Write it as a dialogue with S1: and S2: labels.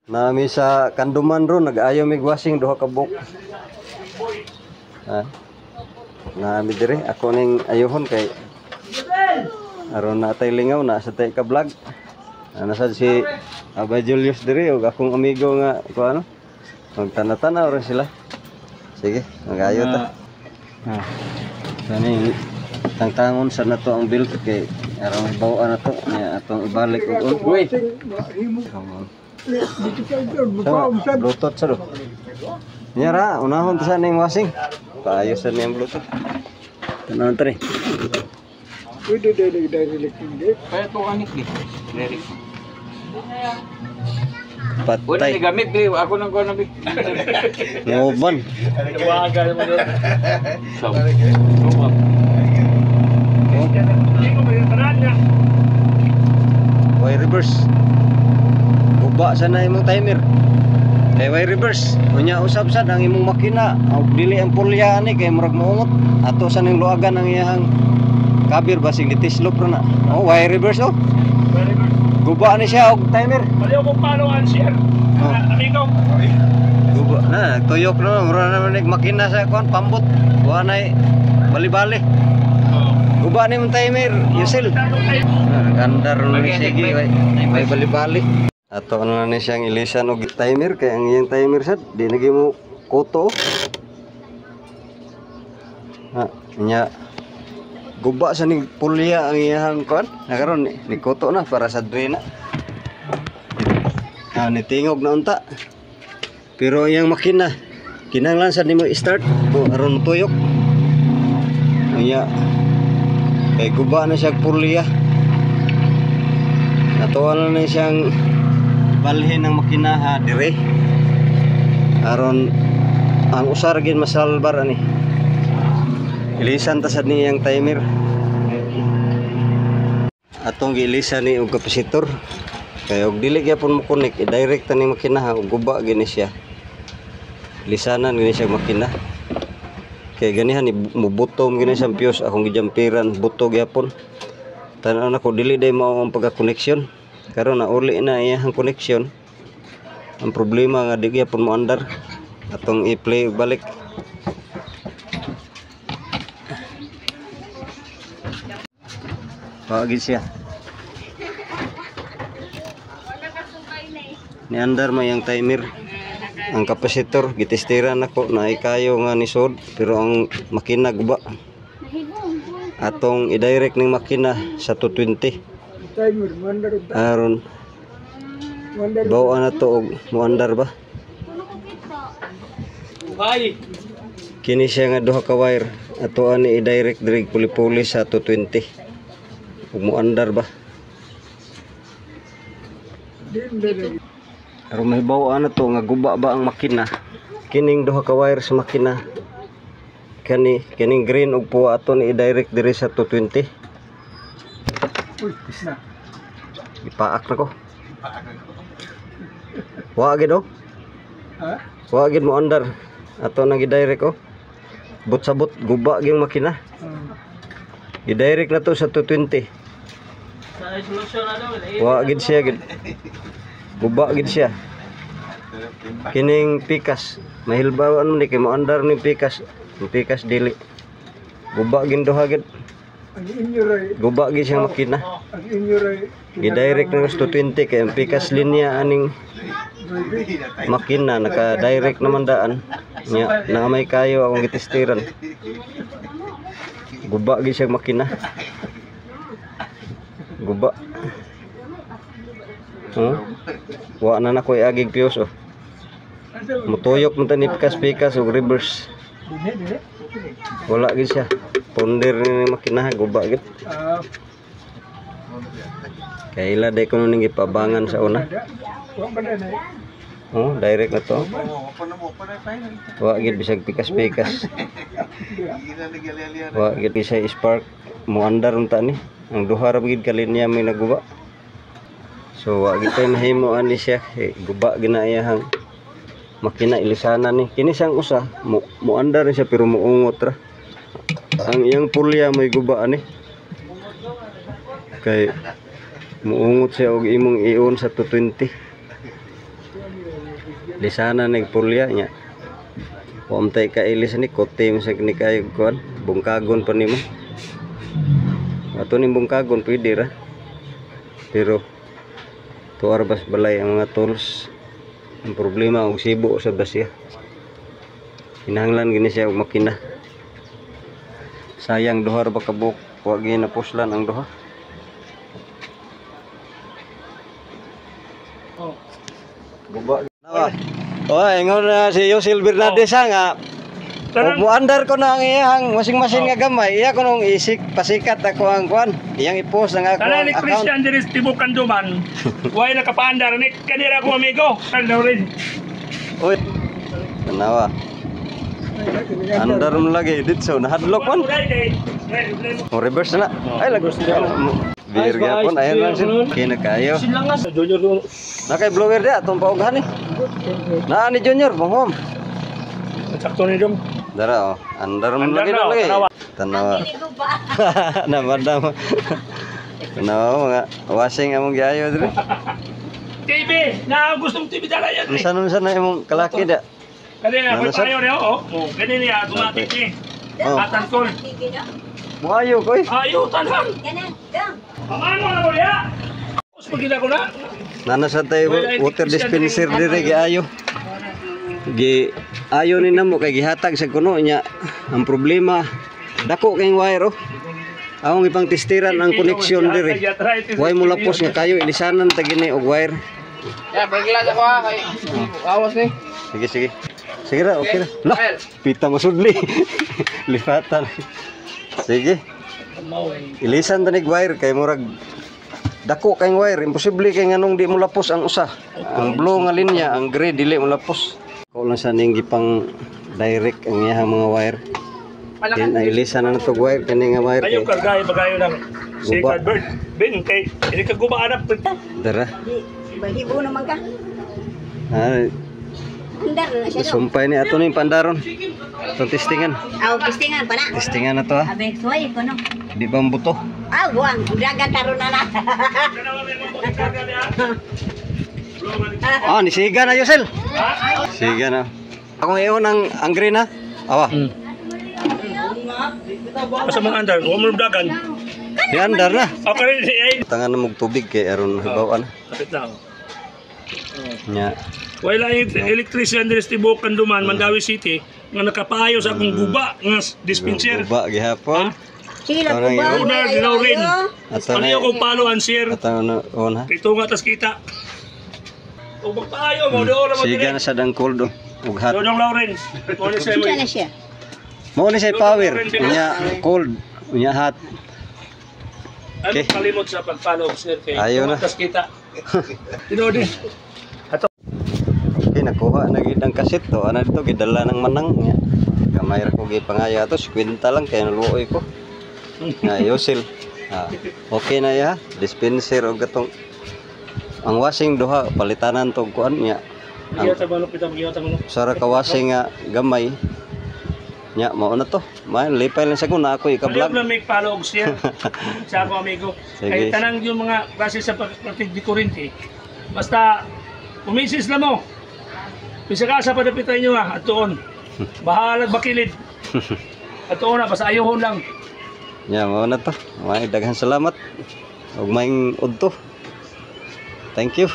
S1: Nami sa Kanduman ron, nag-ayo mig wasing duha ka buok. Ha? Nami dire, ako ning ayuhon kay aron na tay lingaw na sa tay ka vlog. Ana sad si Aba Julius dire ug akong amigo nga ko ano. Magtana-tanaw rin sila. Sige, mag-ayo ta. Ha. Kani tangtangon sa nato ang belt kay aron mahibaw-an na to niya atong ibalik og on.
S2: Uy.
S1: Sa Bluetooth sa do. Nya ra, unahon ta sa ning wasing. Paayos sa niyang Bluetooth. Tanan tre.
S2: Pwede dili direct hindi.
S3: Kaya to anik eh. Direct. Wala
S1: Patay.
S3: ni gamit eh. Ako nang kuha na big.
S1: Nguban.
S3: So.
S1: Way reverse. Guba sa na imong timer. Kay way reverse. Unya usab sad ang imong makina. Og dili ang pulya ani kay murag moungot. Ato sa ning luagan ang iyang kabir basig gitislop ra na. Oh, way reverse oh. Guba ni siya og timer.
S4: Baliw kung paano ang share.
S1: Oh.
S4: Amigo.
S1: Guba na, tuyok na, mura naman nig makina sa kuan pambot. Wa nay bali-bali. Guba ni mong timer, Yusel. Nagandar na ni sige way, way bali-bali. Ato na ni siyang ilisan og timer kay ang iyang timer sad di na gyud mo kuto. Ha, nya guba sa ning pulya ang iyang kuan. Na karon ni kuto na para sa drain na. Ah, nitingog na unta. Pero iyang makina kinahanglan sad nimo i-start o aron tuyok. Nya kay guba na siya pulya. Natuwa na siyang balhin ang makina ha dire. Aron ang usar gin masalbar ani. Ilisan ta sad niyang timer. Atong giilisan ni og kapasitor. Kay og dili gyapon mo connect, i-direct ta ni makina ha, ug guba gini siya. Lisanan gini siya makina. Kay ganihan ni mubutom gini siyang fuse akong gijampiran buto gyapon. Tan-aw nako dili day mao ang pagka-connection. Karon na uli na iyang connection. Ang problema nga di gyapon mo andar. Atong i-play ug balik. Pagid siya. Niandar man yang timer. Ang kapasitor gitestiran nako naay kayo nga nisod pero ang makina guba. Atong i-direct ning makina sa 220.
S2: Timer mandar
S1: Aron
S2: mandar.
S1: bawaan na to og moandar ba?
S3: Bye.
S1: Kini siya nga duha ka wire ato ani i-direct diri puli-puli sa 220. Ug moandar ba?
S2: Din dili.
S1: Aron mahibaw-an na to nga guba ba ang makina. Kining duha ka wire sa makina. Kani kining green ug puwa ato ni i-direct diri sa 220.
S2: Uy, na.
S1: Ipaak na ko. Wa gid oh.
S2: Ha?
S1: Wa gid mo andar. Ato nang gi-direct oh. But sa but guba gyud makina. I-direct na to sa 220.
S3: Sa solusyon na daw.
S1: Wa gid siya gid. Guba gid siya. Kining pikas, mahilbawan man ni kay moandar ning pikas. Ang pikas dili. Guba gid duha gid.
S2: Ang inyo ray,
S1: Guba gid siyang makina.
S2: ang inyo ray.
S1: Gi-direct na sa 220 kay ang pikas linya aning makina naka-direct naman daan. Nya na may kayo akong gitestiran. Guba gid siya makina. Guba. Huh? Wa na nako iagig fuse oh. Mutuyok man ta ni pikas-pikas og reverse.
S2: Dili dili.
S1: Wala gid siya. Ponder ni makina guba gid.
S2: Ah,
S1: Kay ila day kuno ning gipabangan sa una.
S2: wa ba na?
S1: Oh, direct na to. Wa gid bisag pikas-pikas. Wa gid siya spark moandar unta ni. Ang duha ra gid ka linya may naguba. So wa gid tay mahimo ani siya, eh, guba gid na iyahang makina ilisanan ni. Kini siyang usa mo moandar ni siya pero moungot ra. Ang iyang pulya may guba ani. Kay muungot siya og imong ion sa 220. Lisana nagpulya niya. Wa man tay kailis ni kote mo sa kini kayo kuan, bungkagon pa nimo. Ato ning bungkagon pwede ra. Pero tuar bas balay ang mga tools. Ang problema og sibo sa basya. Kinahanglan gini siya og makina. Sayang duha ra ba ka buok, wa gyud napuslan ang duha.
S3: Oh.
S1: Guba. Oh, ingon na si Yosil Bernardes ha nga.
S3: Tanan-
S1: Og muandar ko na ang iyang masing-masing nga gamay. Iya ko nung isik pasikat ako ang kuan. Iyang i-post ang ako
S3: Tanan
S1: ang
S3: ni
S1: account.
S3: Christian Dires Tibok Kanduman. Way nakapaandar ni kanila ko amigo. Ano rin.
S1: Uy. Tanawa. Andar mo lagi dito nahadlok man. O reverse na. Ay lag. Beer gyapon ayan lang sir. Kina kayo.
S3: Silangas. Junior ko.
S1: Nakay blower dia atong paughan ni. Naa ni Junior mohom.
S3: Sakto ni dong.
S1: Dara oh. Andar mo
S3: Andar
S1: lagi
S3: na, oh,
S1: lagi.
S3: tanawa.
S1: Tanawa. Naman naman. Tanawa mga washing among giayo diri.
S3: TV, na gustong TV dala yan.
S1: Unsa nun sa na imong kalaki da?
S3: Kani ako
S1: Ano, sir?
S3: tayo niyo, oh. Oh, kani niya automatic ni.
S1: Oh.
S3: Atan call.
S1: Moayo koy.
S3: Ayo tanan. Pamano na mo ya? Us pagita ko na.
S1: Nana sa tayo water dispenser dire giayo. Gi ayo ni namo kay gihatag sa kuno nya. Ang problema dako kay wire oh. Among ipang testiran ang connection dire. Way mo lapos nga kayo ilisanan ta gini og wire.
S3: Ya, bergelas ako ha. Kay awas ni.
S1: Sige sige. Sige ra, okay ra. Lah, pita masudli. Lipatan. Sige. Ilisan ta nig wire kay murag dako kay wire, imposible kay nganong di mo lapos ang usa. Ang blue nga linya, ang gray dili mo lapos. Ko lang sa ning gipang direct ang iyang mga wire. Din na ilisan na natog wire kani nga wire
S3: Ayo
S1: kay
S3: kargay bagayo lang. Si
S1: Guba.
S3: Cadbert. Bin kay ini ka guba anak.
S1: Dara.
S4: Bahibo naman ka.
S1: Ah,
S4: Andar na siya do.
S1: sumpay ni ato ning pandaron. Itong testingan.
S4: Aw, pistingan pa na.
S1: Testingan na to ha.
S4: Abe, suway ko no.
S1: Di ba ang buto?
S4: Aw, buwang. Dagan taro na na.
S1: Ah, nisiga na Yosel. Siga na. Akong iyon ang green ha. Awa.
S3: Asa mga andar, wa mo dagan.
S1: Di andar na.
S3: Okay, ay.
S1: Tangan na mong tubig kay aron hibaw na.
S3: Kapit na. Oh.
S1: Nya.
S3: Wala yung electrician diri sa Tibok Kanduman, Mandawi City, nga nakapaayo sa akong guba nga dispenser.
S1: Guba gihapon.
S4: Sige lang,
S1: Parang
S4: kubang.
S1: yun.
S3: Ronald Lauren.
S1: Ato
S3: Ano
S1: na.
S3: yung kong palo sir?
S1: Ato na on ha.
S3: Ito nga tas kita. O magpaayo mo doon naman
S1: Siga na sa dang cold oh. Ug hot.
S3: Dodong Lauren. Mo ni sa
S4: Siya na siya.
S1: Mao ni siya power. Unya cold, unya hot.
S3: Ano
S1: Okay.
S3: kalimot sa pagpalo sir kay
S1: Ayaw na.
S3: tas kita. Tinuod.
S1: Okay, nakuha na gid ang kaset to. Ana dito gidala ng manang nya. Gamay ra ko gipangayo ato 50 lang kay naluoy ko. Nga Yosil. Ah, okay na ya. Dispenser og katong ang washing duha palitanan tog kuan nya.
S3: Giyo ta manok pita giyo ta manok.
S1: Sara ka washing nga gamay. Nya mao na to. Man lipay lang sa ko na ako
S3: Ka-vlog
S1: ika-vlog.
S3: na may palo og sir sa ako amigo.
S1: Sige.
S3: Kay tanang yung mga klase sa pagpatig di kurente. Basta umisis na mo. Bisa ka sa padapitan nyo ha, at tuon. Bahalag bakilid. At tuon na, basta ayuhon lang.
S1: Nya mao na to. May daghan salamat. Ug maayong udto. Thank you.